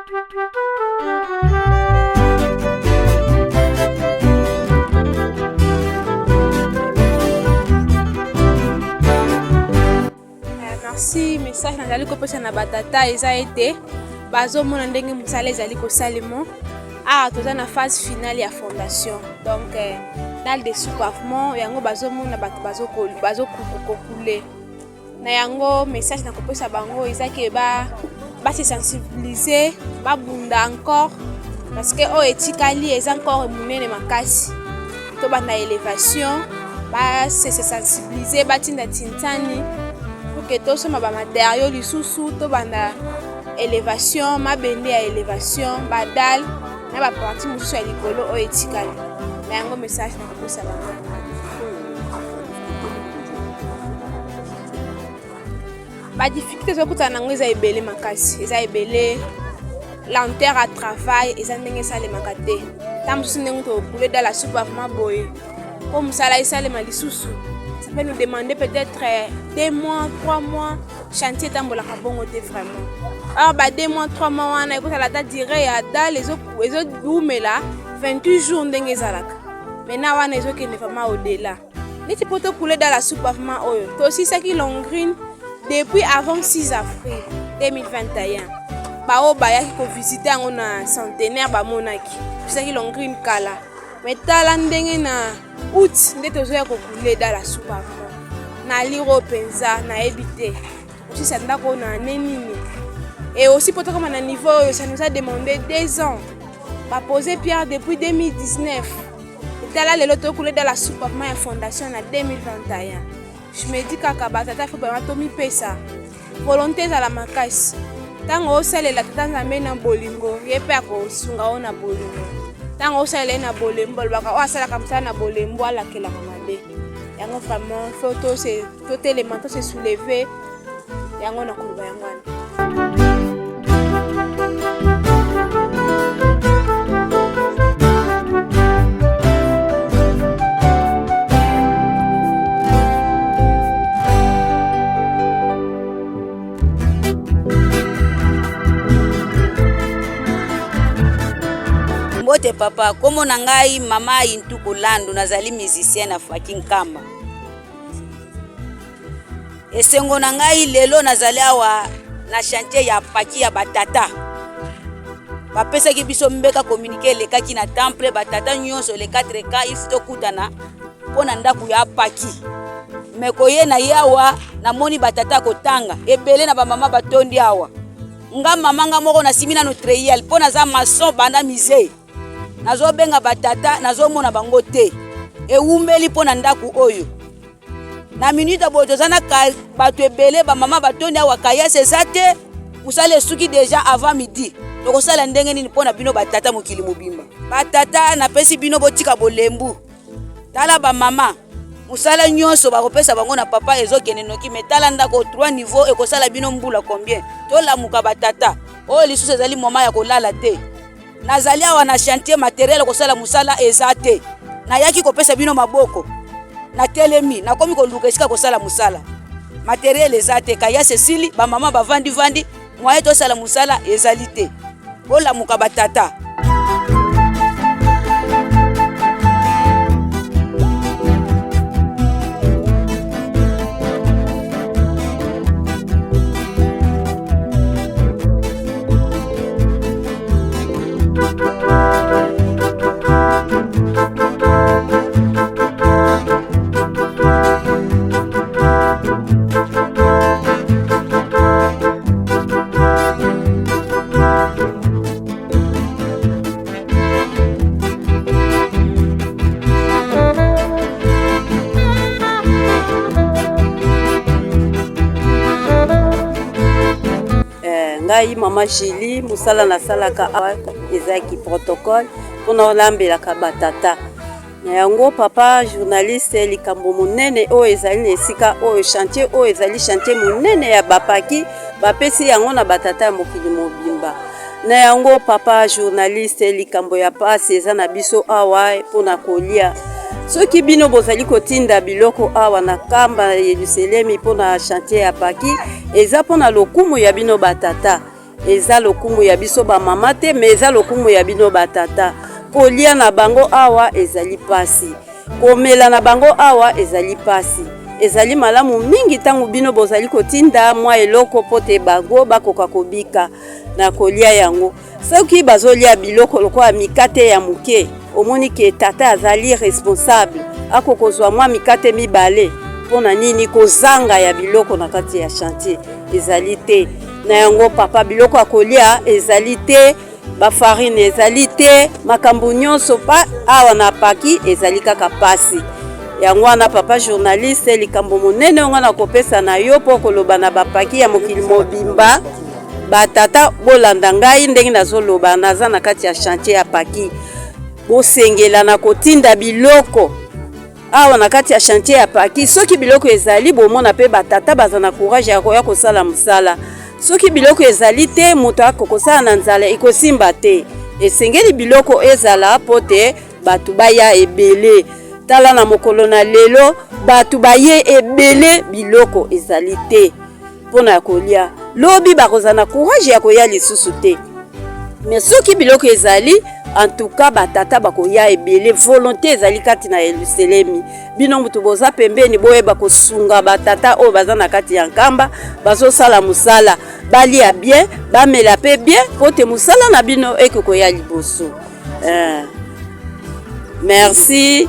Eh, merci message nazali kopesa na batata eza ete bazomona ndenge mosala ezali kosalema awa toza na phase finale ya fondation donc eh, dalle de soupavement yango bazomona bato bazokokule Na yango message na kopesa bango eza ke ba ba se sensibiliser, ba bunda encore parce que oyo etikali eza encore munene makasi. Tobanda elevation, ba se sensibiliser, batinda tintani pour que tosomba ba materiaux lisusu, tobanda elevation, mabende ya elevation, ba dalle na ba partie mosusu ya likolo oyo etikali. Na yango message na kopesa bango. Ba difficulté ezokutana nango eza ebele makasi, eza ebele lenteur ya travail eza ndenge esalemaka te. Ntango mosusu ndenge tokule dala soupe vraiment boye mpo mosala esalema lisusu ça peut nous demander peut-être 2 mois 3 mois chantier etambolaka bongo te vraiment or ba 2 mois 3 mois wana ekozala ata dire ya dale ezowumela 28 jours ndenge ezalaka maintenant wana ezokende vraiment au delà neti mpo tokule dala soupe vraiment oyo tosisaki longrine depuis avant 6 avril 2021 baoyo bayaki kovisite yango na centenaire bamonaki tosisaki longrine kala me tala ndenge na août nde tozoya kokule dala soupe vraiment na liro mpenza nayebi te kosisa ndako oyo na année nini et aussi mpo tokoma na niveau oyo ça nous a demandé 2 ans bapose pierre depuis 2019 Tala lelo tokule dans la soupe ya fondation na 2021. Je me dis kaka ba tata faut vraiment tomipesa. Volonté ezala makasi. Tango osalela tata Nzambe na bolingo, ye pe akosunga yo na bolingo. Tango osalela ye na bolembo, alobaka oyo asalaka mosala na bolembo alakelaka mabe. Yango vraiment faut totelema to se soulever yango na koloba yango wana. Mbote papa, kombo na ngai mama Intuku Landu, nazali musicien na Faki Nkamba. Esengo na ngai lelo nazali awa na chantier ya paki ya batata. Bapesaki biso mbeka communique elekaki na temple batata nyonso le 4 cas il faut tokutana mpo na ndako ya paki. Me koye na ye awa namoni batata kotanga ebele na bamama batondi awa. Nga mama nga moko nasimi nano treillel mpo naza maçon banda musee. Nazobenga batata nazomona bango te. Ewumeli mpo na ndako oyo. Na minute boye toza na bato ebele bamama batondi awa kayasi eza te mosala esuki deja avant midi tokosala ndenge nini mpo na bino batata mokili mobimba batata napesi bino botika bolembu tala bamama mosala nyonso bakopesa bango na papa ezokende noki me tala ndako 3 niveau ekosala bino mbula combien tolamuka batata oyo lisusu ezali moma ya kolala te Nazali awa na chantier materiel kosala mosala eza te. Nayaki kopesa bino maboko. Natelemi, nakomi koluka esika kosala mosala. Materiel eza te, kayasi esili, ba mama bavandi vandi, moyen tosala mosala ezali te. Bolamuka ba tata. Eh, ngai mama Julie mosala nasalaka awa ezalaki protocole mpona olambelaka batata na yango papa journaliste likambo monene oyo ezali na esika oyo chantier oyo ezali chantier monene ya bapaki bapesi yango na batata ya mokili mobimba na yango papa journaliste likambo ya pasi eza na biso awa mpona kolia soki bino bozali kotinda biloko awa na kamba ya Yelusalemi mpo na chantier ya paki eza mpo na lokumu ya bino batata. Eza lokumu ya biso ba mama te, mais eza lokumu ya bino ba tata. Kolia na bango awa ezali pasi, komela na bango awa ezali pasi. Ezali malamu mingi ntango bino bozali kotinda mwa eloko mpo te bango bakoka kobika na kolia yango. Soki bazolia biloko lokola mikate ya moke, omoni ke tata azali responsable, akokozwa mwa mikate mibale. Mpo na nini kozanga ya biloko na kati ya chantier ezali te? Na yango papa, biloko ya kolia ezali te, bafarine ezali te, makambo nyonso pa awa na paki ezali kaka pasi. Yango wana papa journaliste, likambo monene oyo ngai nakopesa na yo mpo koloba na bapaki ya mokili mobimba, batata bolanda ngai ndenge nazoloba, naza na kati ya chantier ya paki, bosengela na kotinda biloko awa na kati ya chantier ya paki. Soki biloko ezali, bomona mpe batata baza na courage ya koya kosala mosala. Soki biloko ezali te, moto akokosala na nzala, ekosimba te. Esengeli biloko ezala mpo te bato baya ebele. Tala na mokolo na lelo, bato baye ebele, biloko ezali te mpo na kolia. Lobi bakozala na courage ya koya lisusu te. Mais soki biloko ezali, en tout cas batata bakoya ebele, volonté ezali kati na Yelusalemi. Bino moto boza pembeni, boyeba kosunga batata oyo baza na kati ya nkamba, bazosala mosala, balia bien, bamela pe bien, mpo te mosala na bino ekokoya liboso. Merci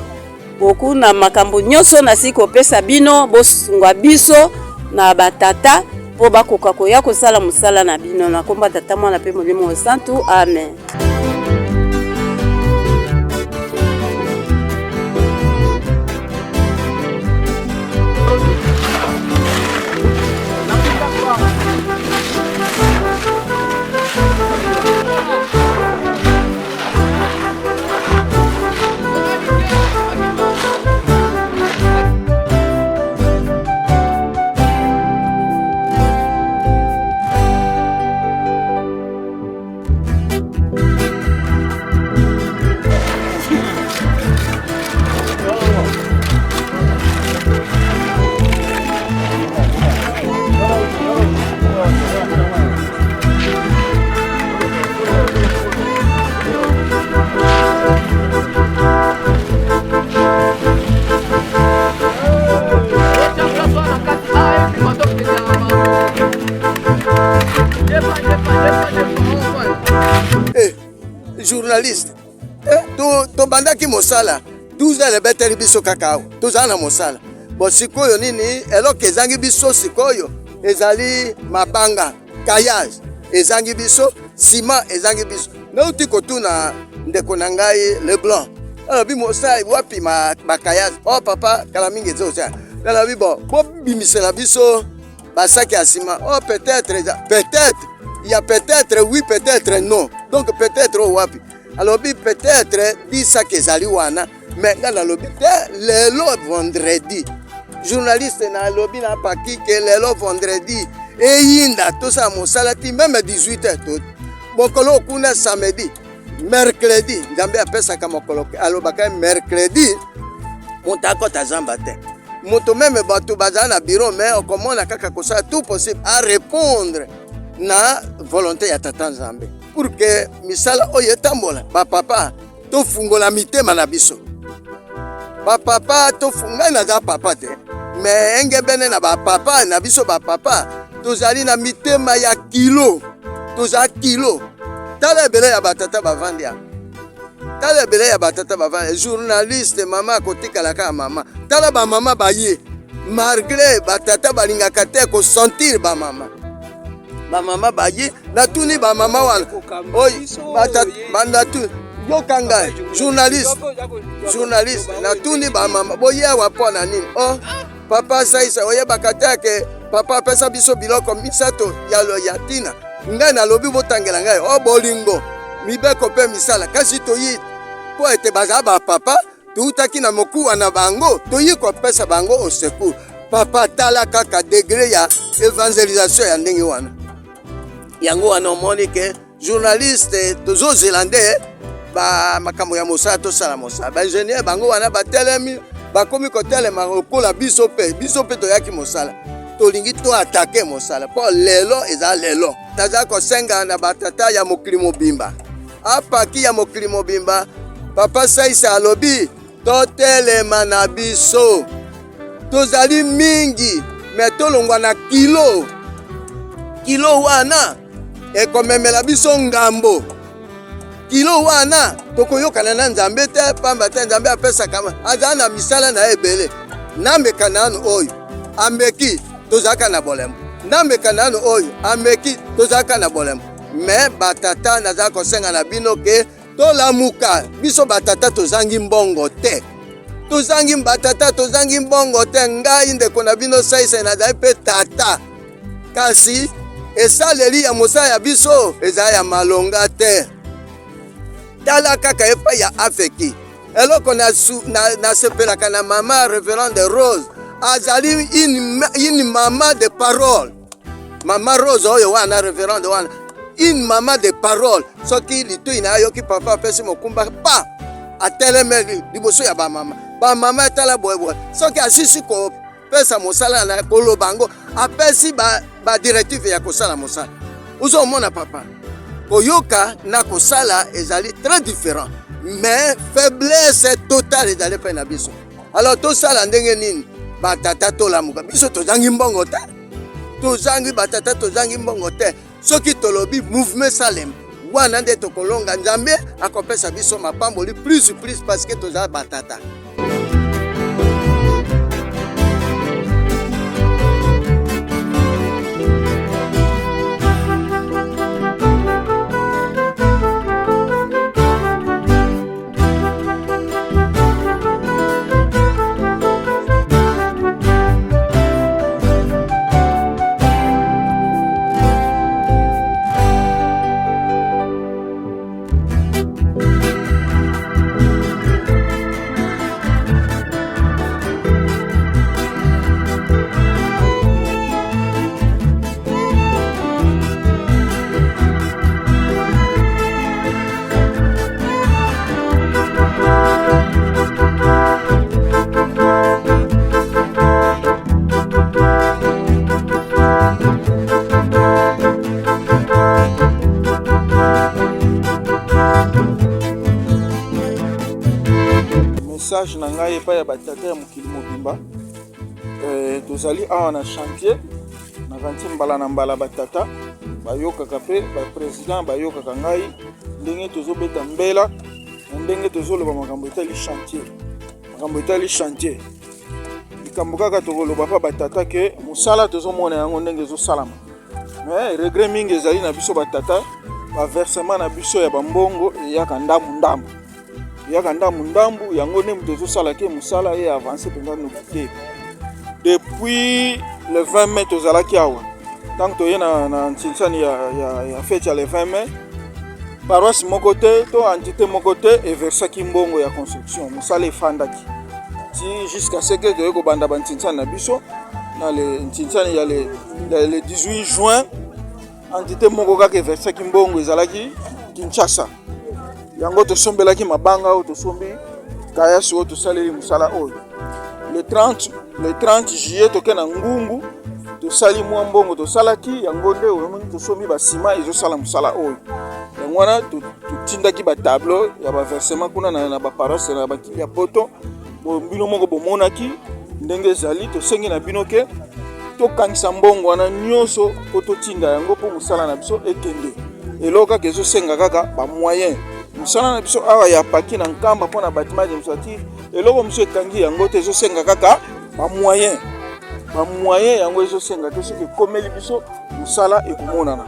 beaucoup na makambo nyonso nasi kopesa bino. Bosunga biso na batata mpo bakoka koya kosala mosala na bino. Na komba Tata, Mwana mpe Molimo Santu, amen. Eh, journaliste, eh, tobandaki to mosala 12 heures ebeteli biso kaka awa tozala na mosala. Bo sikoyo nini eloko ezangi biso sikoyo? Ezali mabanga, kayage ezangi biso, ciment ezangi biso. Nauti kotuna ndeko na ngai Leblanc, alobi mosala wapi bakayage? Oh papa, kala mingi ezosala. Nalobi bon, bobimisela biso basaki ya ciment. Oh peut-être, peut-être ya peut-être oui, peut-être non. Donc peut-être oyo wapi? Alobi peut-être 10 sacs ezali wana. Mais ngai nalobi te, lelo vendredi, journaliste, nalobi na paki ke lelo vendredi eyinda, tosala mosala ti même 18 heures. To mokolo kuna samedi, mercredi, Nzambe apesaka mokolo, alobaka mercredi moto akɔta zamba te. Moto même bato bazala na bureau, mais okomona kaka kosala tout possible à répondre na volonté ya Tata Nzambe pour que misala oyo etambola. Bapapa, tofungola mitema na biso. Bapapa, ngai naza papa te, mais engebene na bapapa na biso, bapapa tozali na mitema ya kilo, toza kilo. Tala ebele ya batata bavandi awa, tala ebele ya batata bavandi. Journaliste, mama akotikala kaka mama. Tala bamama baye, malgré batata balingaka te kosentir bamama. Bamama baye, natuni bamama wana oyo bandatu, yoka ngai journaliste, journaliste, natuni bamama boye awa mpo na nini? Oh papa Saisa, oyebaka te ke papa apesa biso biloko misato ya ntina. Ngai nalobi botangela ngai. O bolingo, mibeko mpe misala. Kasi toyi mpo ete bazala bapapa, toutaki na mokuwa na bango, toyi kopesa bango au secours. Papa, tala kaka degré ya évangélisation ya ndenge wana. Yango wana omoni ke journaliste, tozozela nde makambo ya mosala, tosala mosala. Baingénieur bango wana batelemi, bakomi kotelema lokola biso mpe. Biso mpe toyaki mosala, tolingi toattaquer mosala mpo lelo eza lelo. naza kosenga na batata ya mokili mobimba, apaki ya mokili mobimba, Papa Saisa alobi totelema na biso, tozali mingi me tolongwa na kilo kilo wana ekomemela biso ngambo. Kilo wana tokoyokana na Nzambe te, pamba te Nzambe apesaka, azala na misala na ye ebele. Nameka nanu oyo ameki, tozalaka na bolembo. Nameka nanu oyo ameki, tozalaka na bolembo. Me batata, nazala kosenga na bino ke tolamuka. Biso batata tozangi mbongo te, tozangi batata, tozangi mbongo te. Ngai ndeko na bino Saisai nazali mpe tata, kasi esaleli ya mosala ya biso eza ya malonga te. Tala kaka epai ya afeki eloko nasepelaka na, na mama reverende Rose, azali une, une mama de parole. Mama Rose oyo wana, reverende wana, une mama de parole. Soki litoi na ayoki papa apesi mokumba pa atelemeli liboso ya bamama, bamama etala boyeboye. Soki asisi ko pesa mosala na koloba yango, apesi ba, ba directive ya kosala mosala. Ozomona papa, koyoka na kosala ezali très différent, mais faiblesse totale ezali mpe na biso. Alors tosala ndenge nini? Batata tolamuka, biso tozangi mbongo te, tozangi batata, tozangi mbongo te. Soki tolobi mouvement salem wana nde tokolonga, Nzambe akopesa biso mapamboli plus plus parce que toza batata. Message na ngai epai ya batata ya mokili mobimba, eh, tozali awa na chantier na kanti mbala na mbala batata bayokaka mpe bapresident bayokaka ngai ndenge tozobeta mbela na ndenge tozoloba makambo etali chantier, makambo etali chantier. Likambo kaka tokoloba mpa batata ke mosala tozomona yango ndenge ezosalama, mais regret mingi ezali na biso batata, baversement na biso ya bambongo eyaka ndambu ndambu, eyaka ndambu ndambu. Yango nde moto ezosala ke mosala ye avance mpenza noki te. Depuis le 20 mai tozalaki awa, ntango toye na, na ntinsani ya, ya, ya fete ya le 20 mai, paroisse moko te to entité moko te eversaki mbongo ya construction, mosala efandaki ti jusqu'à ce que toye kobanda bantinsani na biso na le ntinsani ya le, ya le 18 juin. Entité moko kaka eversaki mbongo, ezalaki Kinshasa. Yango tosombelaki mabanga oyo tosombi, kayasi oyo tosaleli mosala oyo. Le 30, le 30 juillet toke na Ngungu, tosali mwa mbongo tosalaki yango nde omoni tosombi basima ezosala mosala oyo. Yango wana totindaki batableau ya baversement kuna na, na baparoisse na bakili ya poto. Bino moko bomonaki ndenge ezali. Tosengi na bino ke tokangisa mbongo wana nyonso mpo totinda yango mpo mosala na biso ekende. Eloko kaka ezosenga kaka bamoyen. Mosala na biso awa ya paki na Nkamba mpo na batiment administratif, eloko mosusu ekangi yango te, ezosenga kaka bamoyen. Bamoyen yango ezosenga te, soki ekomeli biso mosala ekomonana.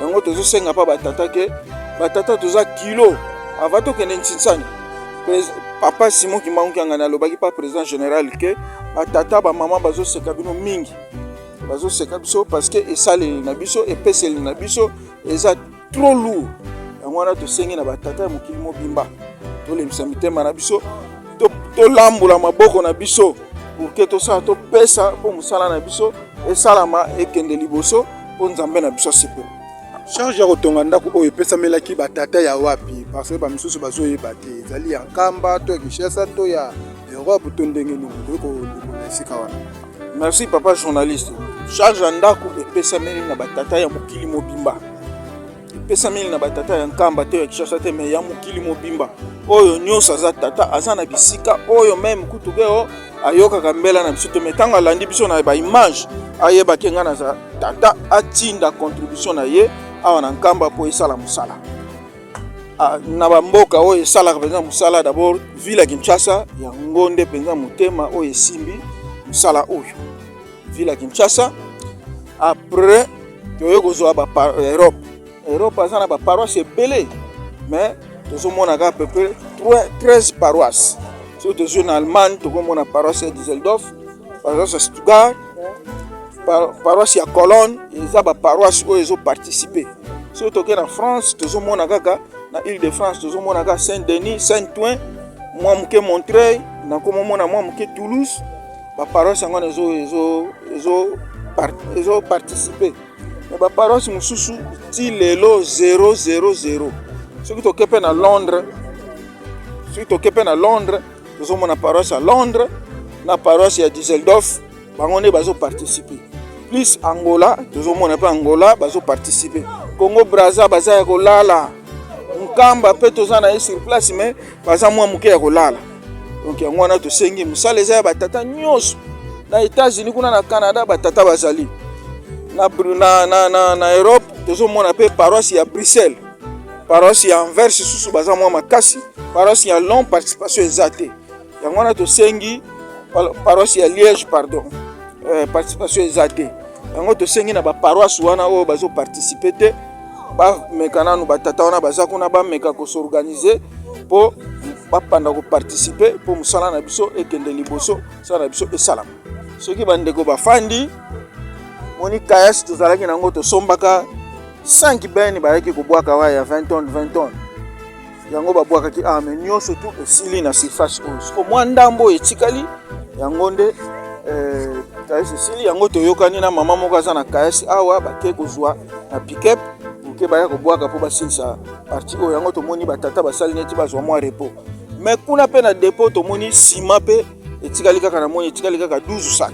Yango tozosenga mpa batata ke batata toza kilo ava tokende ntinsani. Papa Simon Kimbangu Kiangani alobaki pa président général ke batata bamama bazoseka bino mingi, bazoseka biso parce que esaleli na biso, epeseli na biso eza trop lourd. Yango wana tosengi na batata ya mokili mobimba tolembisa mitema na biso, tolambola maboko na biso pour que tosala, topesa mpo mosala na biso esalama, ekende liboso mpo Nzambe na biso asepela. Charge ya kotonga ndako oyo epesamelaki batata ya wapi? Parce que bamisusu bazoyeba te, ezali ya Nkamba to ya Kinshasa to ya Europe to ndenge nini? Okoki kolimbola esika wana? Merci papa journaliste. Charge ya ndako epesameli na batata ya mokili mobimba, epesameli na batata ya Nkamba te, ya Kinshasa te, mais ya mokili mobimba. Oyo nyonso aza tata, aza na bisika oyo meme kutu ke o ayokaka mbela na biso te, mais ntango alandi biso na ba image, ayebaki ngai naza tata, atinda contribution na ye awa na Nkamba mpo esala mosala. Ah, na bamboka oyo esalaka mpenza mosala, d'abord ville ya Kinshasa, yango nde mpenza motema oyo esimbi mosala oyo, ville ya Kinshasa. Après toye kozwa ba Europe. Europe aza na ba paroisse ebele, mais tozomona kaka peu près 13 paroisse. Soki tozwi na Allemagne, tokomona paroisse ya Düsseldorf, paroisse ya Stuttgart, paroisse ya Cologne. Eza ba paroisse oyo ezoparticipe. Soki toke na France, tozomona kaka na Ile de France, tozomona kaka Saint Denis, Saint Ouen, mwa moke Montreuil, nakomomona mwa moke Toulouse. Baparoisse yango wana ezoparticipe, mais baparoisse mosusu ti lelo 000. Soki toke mpe na Londres, soki toke mpe na Londres, tozomona paroisse ya Londres na paroisse ya Düsseldorf, bango nde bazoparticipe. Plus Angola, tozomona mpe Angola bazoparticipe. Congo Braza baza ya kolala. Nkamba mpe toza na ye sur place, mais baza mwa moke ya kolala. Donc yango wana tosengi, mosala eza ya batata nyonso. Na États-Unis kuna, na Canada, batata bazali na Europe. Tozomona mpe paroisse ya Bruxelles, paroisse ya Anvers susu baza mwa makasi, paroisse ya Long participation eza te. Yango wana tosengi, paroisse ya Liège, pardon, participation eza te. Yango tosengi na baparoisse wana oyo bazoparticipe te, bameka nanu, batata wana baza kuna, bameka kos'organiser mpo bapanda koparticipe, mpo mosala na biso ekende liboso, mosala na biso esalama. Soki bandeko bafandi moni kayasi tozalaki nango, tosombaka 5 bennes, bayaki kobwaka wa ya 20 tonnes, 20 tonnes, yango babwakaki awa, mais nyonso tu esili na surface oyo. Siko mwa ndambo oyo etikali, yango nde kayasi esili. Yango toyokani na mama moko aza na kayasi awa, bake kozwa na pick-up oke, baya kobwaka mpo basilisa partie oyo. Yango tomoni batata basali neti bazwa mwa repos, mais kuna mpe na dépôt tomoni nsima mpe etikali kaka, namoni etikali kaka 12 sac,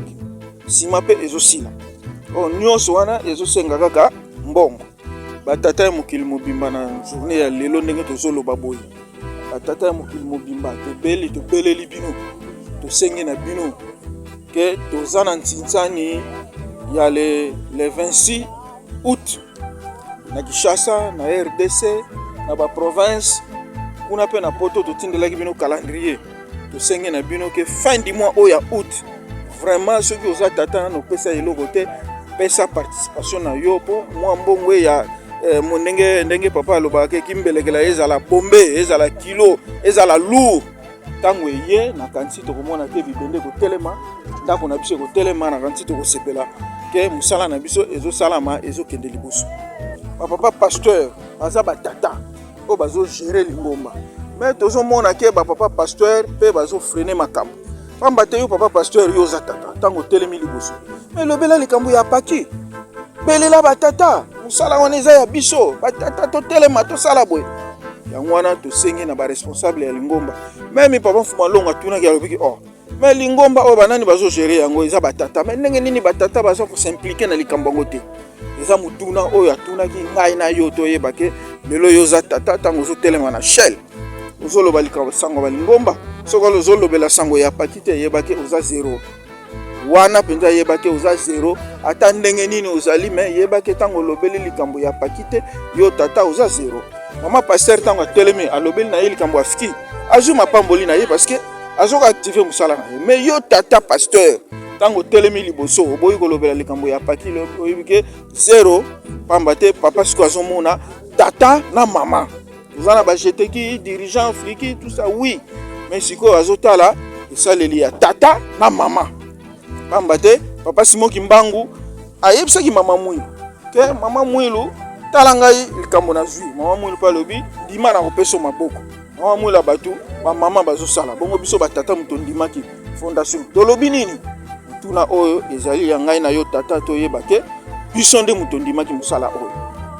nsima mpe ezosila. Oyo nyonso wana ezosenga kaka mbongo. Batata ya mokili mobimba, na journée ya lelo, ndenge tozoloba boye, batata ya mokili mobimba, tobeli, tobeleli bino, tosengi na bino ke toza na ntinsani ya le 26 août na Kinshasa, na RDC, na baprovince kuna mpe na Poto. Totindelaki bino calendrier. Tosengi na bino ke fin du mois oyo ya août, vraiment soki oza tata nano opesa eloko te, pesa participation na yo, mpo mwa mbongo ya ndenge papa alobaka ke kimbelekela ezala bombe, ezala kilo, ezala lourd. Ntango eye, nakanisi tokomona ke bibende ekotelema, ndako na biso ekotelema. Nakanisi tokosepela ke mosala na biso ezosalama, ezokende liboso. Bapapa pasteur baza batata oyo bazogérer lingomba, mais tozomona ke bapapa pasteur mpe bazofreiner makambo, pamba te yo papa pasteur, yo oza tata, ntango otelemi liboso, mais lobela likambo ya paki, belela batata, mosala wana eza ya biso batata, totelema, tosala boye. Yango wana tosengi na baresponsable ya lingomba. Même papa Mfuma Longo atunaki, alobiki: "Oh, mais lingomba oyo banani bazogérer yango? Eza batata, mais ndenge nini batata baza kos'impliquer na likambo yango te?" Eza motuna oyo atunaki ngai na yo. Toyeba ke lelo yo oza tata, ntango ozotelema na chaire, ozoloba likambo sango balingomba, soki ozolobela sango ya paki te, yebake oza zero. Wana mpenza yebake oza zero. Ata ndenge nini ozali, mais yebake ntango olobeli likambo ya paki te, yo tata oza zero. Mama pasteur, ntango atelemi, alobeli na ye likambo ya fki, azwi mapamboli na ye parce que azoka activer mosala na ye. Mais yo tata pasteur, ntango otelemi liboso, oboyi kolobela likambo ya paki, oyebi ke zero, pamba te papa sikoyo azomona tata na mama. Toza na bajeteki dirigeant fliki, tout ça, oui, mais sikoyo azotala esaleli ya tata na mama, pamba te papa Simoki Mbangu ayebisaki mama Mwilu ke: "Mama Mwilu, tala ngai likambo nazwi." Mama Mwilu mpe alobi: "Ndima na kopesa maboko." Mama Mwilu ya bato, bamama bazosala bongo. Biso batata, moto ndimaki fondation, tolobi nini? Motuna oyo ezali ya ngai na yo tata. Toyeba ke biso nde moto ndimaki mosala oyo.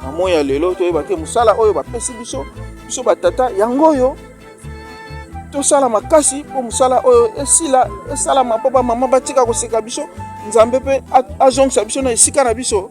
Na moi ya lelo, toyeba ke mosala oyo bapesi biso, biso batata, yango oyo tosala makasi mpo mosala oyo esila, esalama, mpo bamama batika koseka biso. Nzambe mpe azongisa biso na esika na biso.